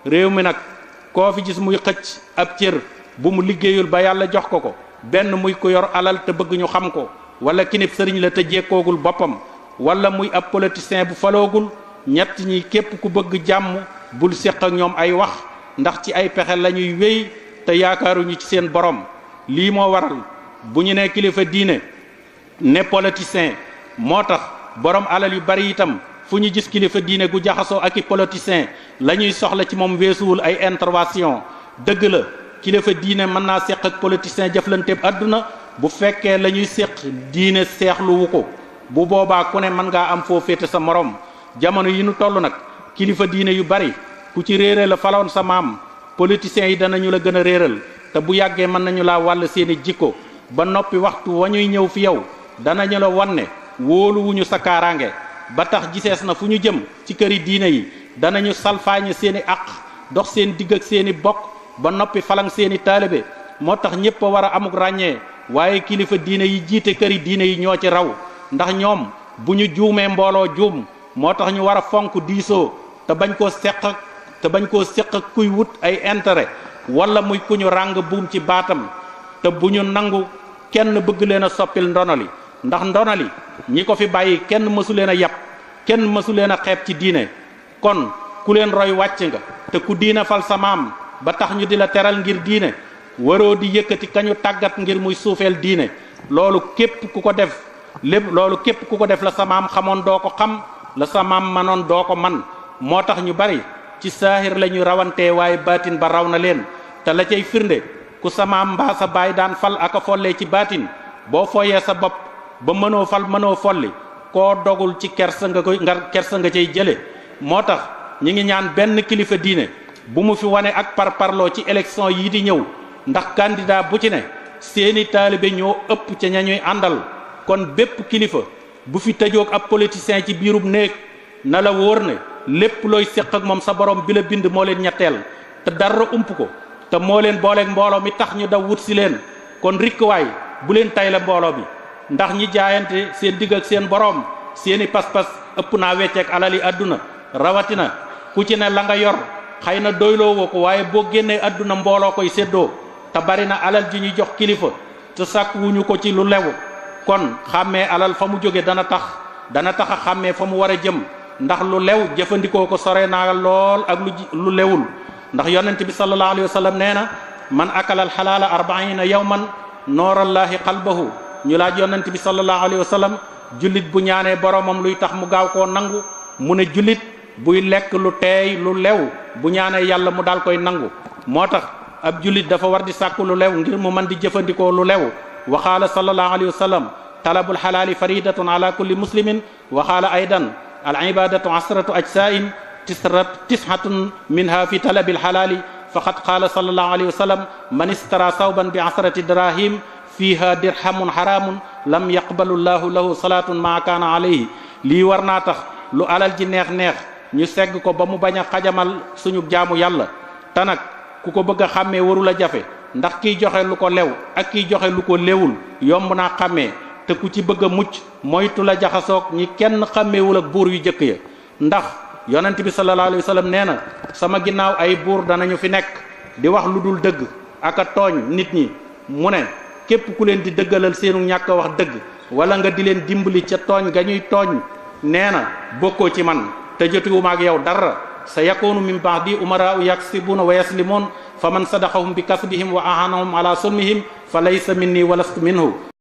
réew mi nag koo fi gis muy xëcc ab cër bu mu liggéeyul ba yàlla jox ko ko benn muy ko yor alal te bëgg ñu xam ko wala kinib sëriñ la te jekkoogul boppam wala muy ab politicien bu faloogul ñett ñi képp ku bëgg jàmm bul séq ak ñoom ay wax ndax ci ay pexe la ñuy wéy te yaakaaruñu ci seen borom lii moo waral bu ñu ne kilifa diine ne politicien moo tax borom alal yu bari itam fu ñu gis kilifa diine gu jaxasoo ak i politicien la ñuy soxla ci moom weesuwul ay intervention dëgg la kilifa diine mën naa séq ak politicien jëflanteeb àdduna bu fekkee la ñuy séq diine seexluwu ko bu boobaa ku ne mën ngaa am foo féete sa morom jamono yi nu toll nag kilifa diine yu bari ku ci réere la faloon sa maam politiciens yi danañu la gën a réeral te bu yàggee mën nañu laa wàll seeni jikko ba noppi waxtu wa ñuy ñëw fi yow danañu la wan ne wóoluwuñu sa kaaraange ba tax gisees na fu ñu jëm ci këri diine yi danañu salfaañe seeni àq dox seen digg ak seeni bokk ba noppi falang seeni taalibe moo tax ñépp a war a amuk ràññee waaye kilifa diine yi jiite këri diine yi ñoo ci raw ndax ñoom bu ñu juumee mbooloo juum moo tax ñu war a fonk diisoo te bañ koo séq ak kuy wut ay intérêt wala muy ku ñu ràng buum ci baatam te bu ñu nangu kenn bëgg leen a soppil ndonali ndax ndonali ñi ko fi bàyyi kenn mësu leen a yàpp kenn mësu leen a xeeb ci diine kon ku leen roy wàcc nga te ku diine fal sa maam ba tax ñu di la teral ngir diine waroo di yëkkati kañu tàggat ngir muy suufeel diine loolu képp ku ko def la sa maam xamoon doo ko xam la sa maam manoon doo ko man moo tax ñu bari ci saahir la ñu rawantee waaye baatin ba raw na leen te la cay firnde ku sa maam mbaa sa baay daan fal aka follee ci baatin boo fooyee sa bopp ba mënoo fal mënoo folli koo dogul ci kersa nga cay jële moo tax ñi ngi ñaan benn kilifa diine bu mu fi wane ak parparloo ci élection yii di ñëw ndax candidat bu ci ne seeni taalibe ñoo ëpp ca ña ñuy àndal kon bépp kilifa bu fi tëjoog ab politicien ci biirub néeg na la wóor ne lépp looy séq ak moom sa borom bi la bind moo leen ñetteel te dara ump ko te moo leen booleeg mbooloo mi tax ñu daw wut si leen kon rikkuwaay bu leen tayle mbooloo bi ndax ñi jaayante seen digg ak seen borom seeni pas-pas ëpp naa wecceek alali àdduna rawatina ku ci ne la nga yor xëy na doyloo woo ko waaye boo génnee àdduna mbooloo koy séddoo te bari na alal ji ñuy jox kilifa te sàkk wuñu ko ci lu lew kon xàmmee alal fa mu jóge dana tax a xàmmee fa mu war a jëm ndax lu lew jëfandikoo ko sore naa lool ak lu lewul ndax yonent bi sallallahu alayhi wa sallam nee na man akala al xalaala 40 yawman noorallaahi qalbahu ñu laaj yonent bi sallallahu alayhi wa sallam jullit bu ñaanee boromam luy tax mu gaaw koo nangu mu ne jullit buy lekk lu teey lu lew bu ñaanee yàlla mu daal koy nangu moo tax ab jullit dafa war di sàkku lu lew ngir mu mën di jëfandikoo lu lew wa qaala sallallahu alayhi wa sallam talabul xalaali faridatun ala kulli muslimin wa qaala aydan al ibadatu asratu ajsain tishatun minha fi talabil xalaali faqad qaala sallallahu alayhi wa sallam man istara sawban bi asrati dirahim fiha dirhamun haramun lam yaqbalu llahu lahu salatun ma kaana alayhi lii war naa tax lu alal ji neex ñu segg ko ba mu bañ a xajamal suñu jaamu yàlla te nag ku ko bëgg a xàmmee warul a jafe ndax kiy joxe lu ko lew ak kiy joxe lu ko lewul yomb naa xàmmee te ku ci bëgg a mucc moytu la jaxasoog ñi kenn xàmmeewul ak buur yu jëkk ya ndax yonent bi sallallahu alayhi wa sallam nee na sama ginnaaw ay buur danañu fi nekk di wax lu dul dëgg ak a tooñ nit ñi mu ne képp ku leen di dëggalal seenu ñàkk a wax dëgg wala nga di leen dimbali ca tooñ ga ñuy tooñ nee na bokkoo ci man te jotuwuma ak yow dara sa yakunu min ba'di umaraa'u yaksibuna wa yaslimun fa man sadaqahum bi kasbihim wa ahanahum ala sulmihim fa laysa minni wa lastu minhu